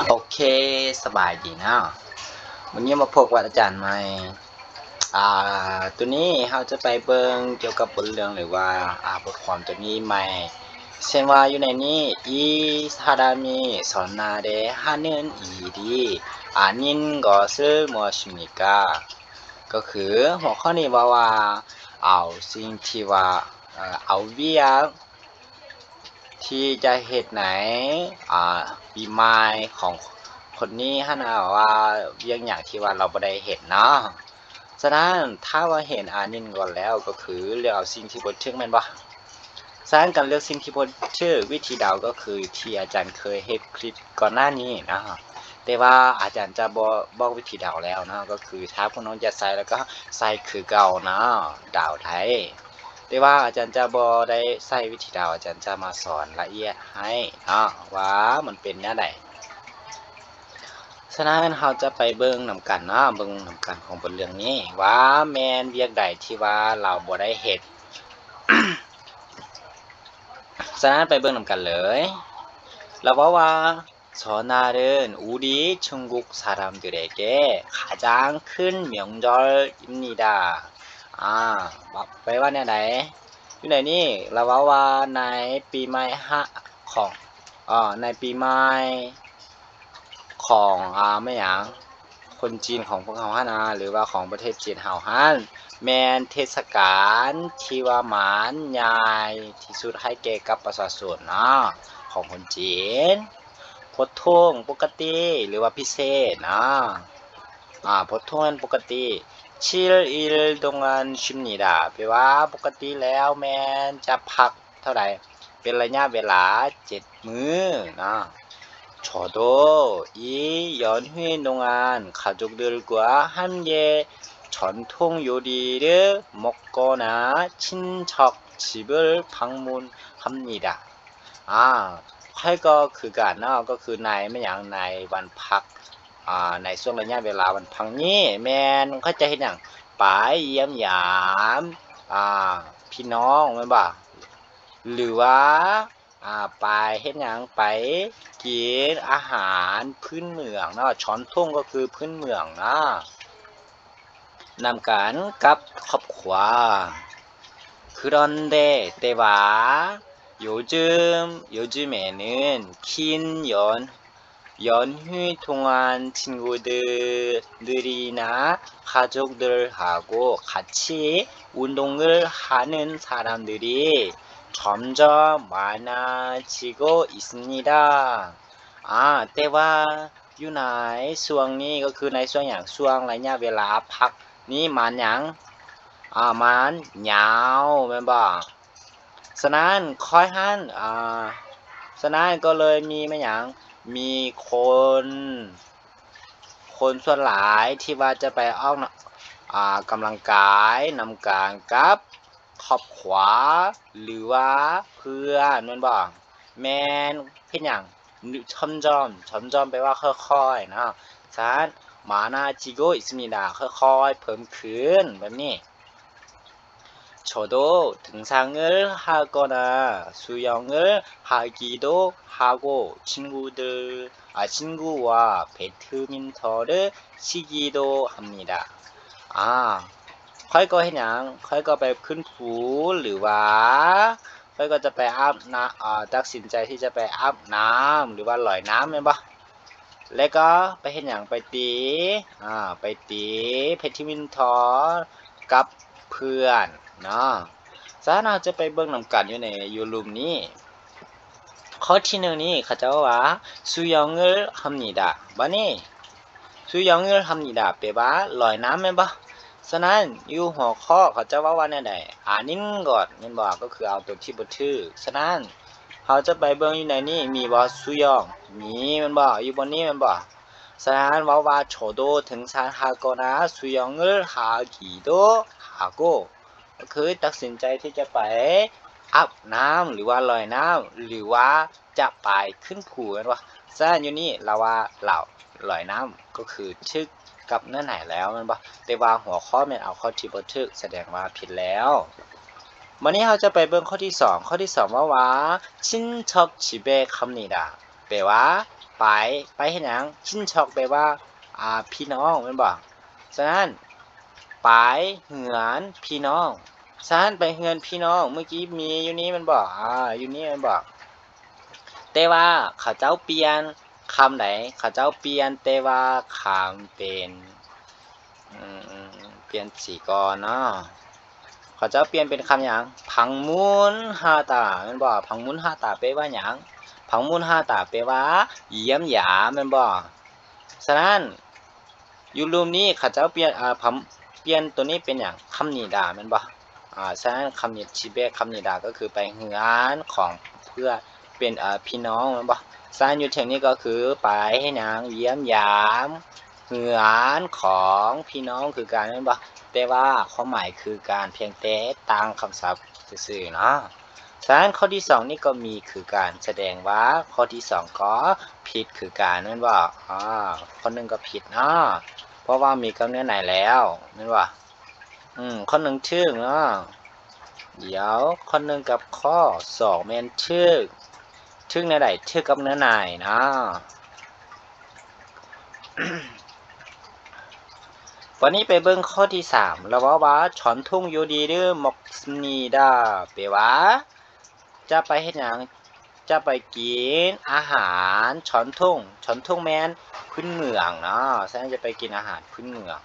ໂອເຄ ສະບາຍດີເນາະ ມື້ນີ້ມາພົບກັບອາຈານໃໝ່. ອ່າ ໂຕນີ້ເຮົາຈະໄປເບິ່ງກ່ຽວກັບບົດເລື່ອງ ຫຼືວ່າ ອ່າ ບົດຄວາມໂຕນີ້ໃໝ່. ເຊັ່ນວ່າຢູ່ໃນນີ້ 이 사람이 전화를 하는 일이 아닌 것을 묻습니까? ກໍຄືຫົວຂໍ້ນີ້ເວົ້າວ່າ ເອົາສິ່ງທີ່ວ່າ ເອົາວຽກ ທີ່ຈະເຮັດໃນ ອ່າ ປີໃໝ່ຂອງຄົນນີ້ຫັ້ນນະ ວ່າວຽກຫຍັງທີ່ວ່າລາວບໍ່ໄດ້ເຮັດເນາະ. ສະນັ້ນ ຖ້າວ່າເຫັນ 아닌 것 ແລ້ວ ກໍຄືເລືອກເອົາສິ່ງທີ່ບໍ່ຖືກແມ່ນບໍ່? ສະນັ້ນ ການເລືອກສິ່ງທີ່ບໍ່ຖືກ ວິທີເດົາກໍຄືທີ່ອາຈານເຄີຍເຮັດຄລິບກ່ອນໜ້ານີ້ເນາະ ແຕ່ວ່າອາຈານຈະບໍ່ບອກວິທີເດົາແລ້ວເນາະ ກໍຄືຖ້າພວກນ້ອງຈະໃຊ້ແລ້ວກໍໃຊ້ຄືເກົ່າເນາະ ເດົາໄດ້. ແຕ່ວ່າອາຈານຈະບໍ່ໄດ້ໃຊ້ວິທີເດົາ ອາຈານຈະມາສອນລະອຽດໃຫ້ເນາະ ວ່າມັນເປັນແນວໃດ. ສະນັ້ນ ເຮົາຈະໄປເບິ່ງນຳກັນເນາະ ເບິ່ງນຳກັນຂອງບົດເລື່ອງນີ້ ວ່າແມ່ນວຽກໃດທີ່ວ່າລາວບໍ່ໄດ້ເຮັດ. ສະນັ້ນ ໄປເບິ່ງນຳກັນເລີຍ. ລາວເວົ້າວ່າ 전화는 우리 중국 사람들에게 가장 큰 명절입니다. ອາ ແປວ່າແນວໃດ? ຢູ່ໃນນີ້ລາວເວົ້າວ່າໃນປີໃໝ່ຮະ ຂອງ ເອີ ໃນປີໃໝ່ຂອງ ອາ ແມ່ນຫຍັງ ຄົນຈີນຂອງພວກເຮົາຫັ້ນນະ ຫຼືວ່າຂອງປະເທດຈີນເຮົາຫັ້ນ ແມ່ນເທດສະການທີ່ວ່າມັນໃຫຍ່ທີ່ສຸດໃຫ້ແກ່ກັບປະຊາຊົນເນາະ ຂອງຄົນຈີນ. 보통 ປົກກະຕິ ຫຼືວ່າພິເສດເນາະ ອາ 보통은 ປົກກະຕິ 칠 일 동안 쉽니다. ແປວ່າປົກກະຕິແລ້ວແມ່ນຈະພັກເທົ່າໃດ? ເປັນໄລຍະເວລາເຈັດມື້ເນາະ. 저도 이 연휴인 동안 가족들과 함께 전통 요리를 먹거나 친척 집을 방문합니다. ອາ ຂ້ອຍກໍຄືກັນເນາະ ກໍຄືໃນແມ່ນຫຍັງ ໃນວັນພັກ ອາ ໃນຊ່ວງໄລຍະເວລາວັນພັກນີ້ ແມ່ນຂ້ອຍຈະເຮັດຫຍັງ? ໄປຢ້ຽມຢາມ ອາ ພີ່ນ້ອງແມ່ນບໍ່? ຫຼືວ່າ ອາ ໄປເຮັດຫຍັງ? ໄປກິນອາຫານພື້ນເມືອງເນາະ 전통 ກໍຄືພື້ນເມືອງເນາະ ນຳກັນກັບຄອບຄົວ. 그런데 ແຕ່ວ່າ 요즘 요즘에는 긴 연 연휴 동안 친구들 들이나 가족들하고 같이 운동을 하는 사람들이 점점 많아지고 있습니다. ອາ ແຕ່ວ່າຢູ່ໃນຊ່ວງນີ້ ກໍຄືໃນຊ່ວງຫຍັງ? ຊ່ວງໄລຍະເວລາພັກນີ້ ມັນຫຍັງ? ອາ ມັນຍາວແມ່ນບໍ່? ສະນັ້ນຂ້ອຍຫັ້ນ ອາ ສະນັ້ນກໍເລີຍມີແມ່ນຫຍັງ? ມີຄົນ ຄົນສ່ວນຫຼາຍທີ່ວ່າຈະໄປອອກ ອາ ກຳລັງກາຍນຳກັນກັບຄອບຄົວ ຫຼືວ່າເພື່ອນແມ່ນບໍ່? ແມ່ນເຮັດຫຍັງ? 점점 점점 ແປວ່າຄ່ອຍໆເນາະ. ສະນັ້ນ 많아지고 있습니다. ຄ່ອຍໆເພີ່ມຂຶ້ນແບບນີ້. 저도 등산을 하거나 수영을 하기도 하고 친구들, 아, 친구와 배드민턴을 치기도 합니다. ອາ ຂ້ອຍກໍເຮັດຫຍັງ? ຂ້ອຍກໍໄປຂຶ້ນພູ ຫຼືວ່າຂ້ອຍກໍຈະໄປອາບນ້ຳ ອາ ຕັດສິນໃຈທີ່ຈະໄປອາບນ້ຳ ຫຼືວ່າລອຍນ້ຳແມ່ນບໍ່? ແລ້ວກໍໄປເຮັດຫຍັງ? ໄປຕີ ອາ ໄປຕີແບດມິນທອນກັບເພື່ອນເນາະ. ສະນັ້ນເຮົາຈະໄປເບິ່ງນຳກັນຢູ່ໃນ ຢູ່ລຸ່ມນີ້. ຂໍ້ທີໜຶ່ງນີ້ເຂົາເຈົ້າວ່າ 수영을 합니다. ບາດນີ້ 수영을 합니다 ແປວ່າລອຍນ້ຳແມ່ນບໍ່? ສະນັ້ນຢູ່ຫົວຂໍ້ເຂົາເຈົ້າເວົ້າວ່າແນວໃດ? 아닌 것 ແມ່ນບໍ່? ກໍຄືເອົາຕົວທີ່ບໍ່ຖືກ. ສະນັ້ນ ເຮົາຈະໄປເບິ່ງຢູ່ໃນນີ້ ມີບໍ່? 수영 ມີແມ່ນບໍ່? ຢູ່ບ່ອນນີ້ແມ່ນບໍ່? ສະນັ້ນເວົ້າວ່າ 저도 등산하거나 수영을 하기도 하고 ກໍຄືຕັດສິນໃຈທີ່ຈະໄປອາບນ້ຳ ຫຼືວ່າລອຍນ້ຳ ຫຼືວ່າຈະໄປຂຶ້ນພູແມ່ນບໍ່? ສະນັ້ນຢູ່ນີ້ລາວວ່າລາວລອຍນ້ຳ ກໍຄືຖືກກັບເນື້ອໃນແລ້ວແມ່ນບໍ່? ແຕ່ວ່າຫົວຂໍ້ແມ່ນເອົາຂໍ້ທີ່ບໍ່ຖືກ ສະແດງວ່າຜິດແລ້ວ. ບາດນີ້ເຮົາຈະໄປເບິ່ງຂໍ້ທີສອງ. ຂໍ້ທີສອງເວົ້າວ່າ 친척 집에 갑니다. ແປວ່າໄປ ປາຍ ປາຍເຮັດຫຍັງ? ຊິນຊອກ ແປວ່າ ອ່າ ພີ່ນ້ອງ ແມ່ນບໍ່? ສະນັ້ນ ປາຍເຮືອນພີ່ນ້ອງ. ສະນັ້ນ ໄປເຮືອນພີ່ນ້ອງ ເມື່ອກີ້ມີຢູ່ນີ້ແມ່ນບໍ່? ອ່າ ຢູ່ນີ້ແມ່ນບໍ່? ແຕ່ວ່າເຂົາເຈົ້າປ່ຽນຄຳໃດ? ເຂົາເຈົ້າປ່ຽນ ແຕ່ວ່າຄຳເປັນ ອືມ ປ່ຽນສີກ່ອນເນາະ. ເຂົາເຈົ້າປ່ຽນເປັນຄຳຫຍັງ? 旁觀下大 ແມ່ນບໍ່? 旁觀下大 ແປວ່າຫຍັງ? 旁观下大 ແປວ່າຢ້ຽມຢາມ ແມ່ນບໍ່? ສະນັ້ນ ຢູ່ຮູບນີ້ເຂົາເຈົ້າປ່ຽນ ອ່າ ພຳ ປ່ຽນໂຕນີ້ເປັນຫຍັງ? 합니다 ແມ່ນບໍ່? ອ່າ ສະນັ້ນ 합니- ຊິແປ 합니다 ກໍຄືໄປເຮືອນຂອງເພື່ອນ ເປັນ ເອີ ພີ່ນ້ອງແມ່ນບໍ່? ສະນັ້ນຢູ່ເທິງນີ້ກໍຄືໄປເຮັດຫຍັງ? ຢ້ຽມຢາມເຮືອນຂອງພີ່ນ້ອງຄືກັນແມ່ນບໍ່? ແຕ່ວ່າຄວາມໝາຍຄືກັນ ພຽງແຕ່ຕ່າງຄຳສັບຊື່ໆເນາະ. ສະນັ້ນຂໍ້ທີສອງນີ້ກໍມີຄືກັນ ສະແດງວ່າຂໍ້ທີສອງກໍຜິດຄືກັນແມ່ນບໍ່? ອາ ຂໍ້ໜຶ່ງກໍຜິດເນາະ ເພາະວ່າມີກັບເນື້ອໃນແລ້ວແມ່ນບໍ່? ອືມ ຂໍ້ໜຶ່ງຖືກເນາະ. ດຽວ ຂໍ້ໜຶ່ງກັບຂໍ້ສອງແມ່ນຖືກ. ຖືກແນວໃດ? ຖືກກັບເນື້ອໃນເນາະ. ບັດນີ້ໄປເບິ່ງຂໍ້ທີສາມ ລາວເວົ້າວ່າ 전통 요리를 먹습니다 ແປວ່າ ຈະໄປເຮັດຫຍັງ? ຈະໄປກິນອາຫານ 전통 전통 ແມ່ນພື້ນເມືອງເນາະ. ສະນັ້ນຈະໄປກິນອາຫານພື້ນເມືອງ.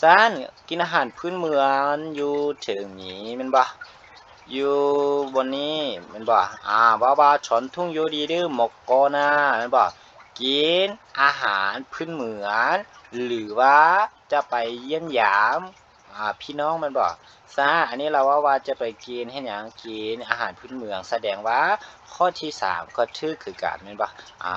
ສະນັ້ນກິນອາຫານພື້ນເມືອງຢູ່ເທິງນີ້ແມ່ນບໍ່? ຢູ່ບ່ອນນີ້ແມ່ນບໍ່? ອາ ເວົ້າວ່າ 전통 요리를 먹거나 ແມ່ນບໍ່? ກິນອາຫານພື້ນເມືອງ ຫຼືວ່າຈະໄປຢ້ຽມຢາມ ອາ ພີ່ນ້ອງແມ່ນບໍ່? ສະນັ້ນ ອັນນີ້ລາວເວົ້າວ່າຈະໄປກິນເຮັດຫຍັງ? ກິນອາຫານພື້ນເມືອງ ສະແດງວ່າຂໍ້ທີສາມກໍຖືກຄືກັນແມ່ນບໍ່? ອາ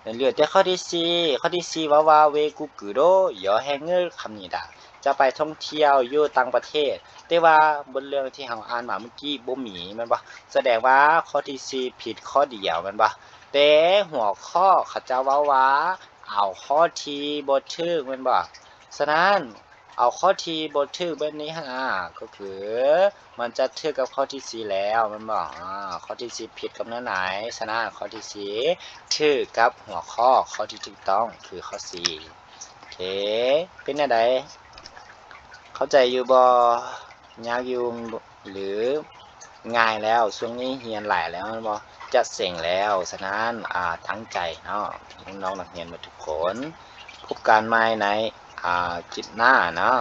ເຫຼືອແຕ່ຂໍ້ທີສີ່ ຂໍ້ທີສີ່ເວົ້າວ່າ 외국으로 여행을 갑니다 ຈະໄປທ່ອງທ່ຽວຢູ່ຕ່າງປະເທດ. ແຕ່ວ່າບົດເລື່ອງທີ່ເຮົາອ່ານມາເມື່ອກີ້ບໍ່ມີແມ່ນບໍ່? ສະແດງວ່າຂໍ້ທີສີ່ຜິດຂໍ້ດຽວແມ່ນບໍ່? ແຕ່ຫົວຂໍ້ເຂົາເຈົ້າເວົ້າວ່າ ເອົາຂໍ້ທີ່ບໍ່ຖືກແມ່ນບໍ່? ສະນັ້ນ ເອົາຂໍ້ທີ່ບໍ່ຖືກແບບນີ້ຫັ້ນນະ ກໍຄືມັນຈະຖືກກັບຂໍ້ທີສີ່ແລ້ວແມ່ນບໍ່? ອາ ຂໍ້ທີສີ່ຜິດກັບເນື້ອໃນ ສະນັ້ນຂໍ້ທີສີ່ຖືກກັບຫົວຂໍ້ ຂໍ້ທີ່ຖືກຕ້ອງຄືຂໍ້ສີ່. ໂອເຄ ເປັນແນວໃດ? ເຂົ້າໃຈຢູ່ບໍ່? ຍາກຢູ່ ຫຼືງ່າຍແລ້ວ? ຊ່ວງນີ້ຮຽນຫຼາຍແລ້ວແມ່ນບໍ່? ຈະເສັງແລ້ວ. ສະນັ້ນ ອາ ຕັ້ງໃຈເນາະ ນ້ອງໆນັກຮຽນໝົດທຸກຄົນ. ພົບກັນໃໝ່ໃນ ອາ ຄລິບໜ້າເນາະ.